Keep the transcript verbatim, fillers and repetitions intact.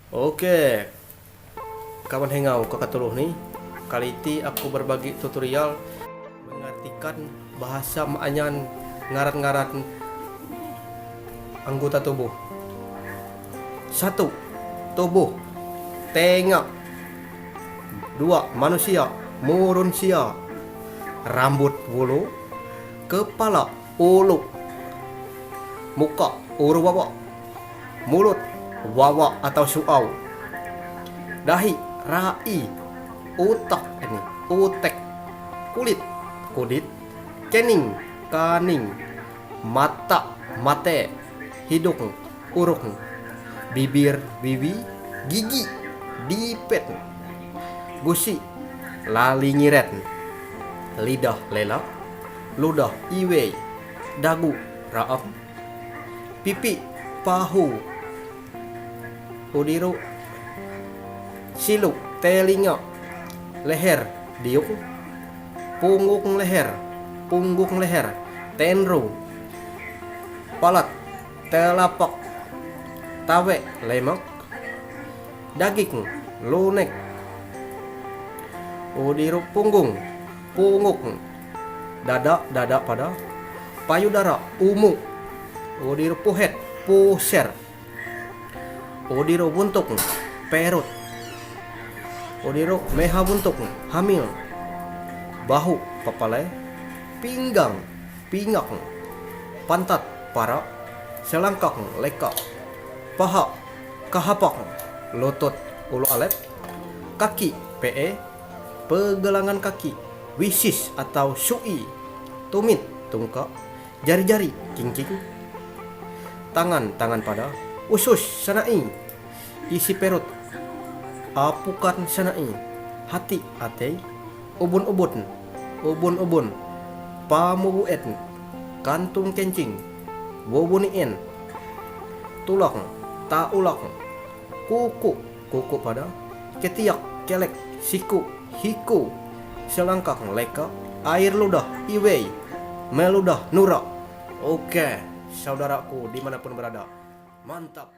Oke. Kawan hengau kakatuluhni. Kali iti aku berbagi tutorial mengartikan bahasa Maanyan ngaran-ngaran anggota tubuh. Satu, tubuh. Tenga. Dua, manusia. Murunsia. Rambut, bulu. Kepala, ulu. Muka, uru wawa. Mulut, wawa atau suau. Dahi, rai. Utak, ini, utek. Kulit, kudit. Kening, kaning. Mata, mate. Hidung, urung. Bibir, wiwi. Gigi, dipit. Gusi, lalingiret. Lidah, lelak. Ludah, iwei. Dagu, raam. Pipi, pahu. Udiru, silu, telinga. Leher, diuk. Punggung leher, punggung leher. Tenru, palat, telapak. Tawe, lemak. Daging, lunek. Udiru, punggung, punggung. Dada, dada pada. Payudara, umu. Udiru, puhet, puser. Udiru, buntuk, perut. Udiru, meha buntuk, hamil. Bahu, papale. Pinggang, pingak. Pantat, para. Selangkang, leka. Paha, kahapak. Lutut, ulu alet. Kaki, pee. Pegelangan kaki. Wisis atau sui. Tumit, tungka. Jari-jari, kingking. Tangan, tangan pada. Usus, sanai. Isi perut. Apukan, sanai. Hati, atei. Ubun-ubun, ubun-ubun. Pamubuet. Kantung kencing. Wowunien. Tulang, taulak. Kuku, kuku pada. Ketiak, kelek. Siku, hiku. Selangkang, leka. Air ludah, iwei. Meludah, nura. Oke, saudaraku dimanapun berada. Mantap.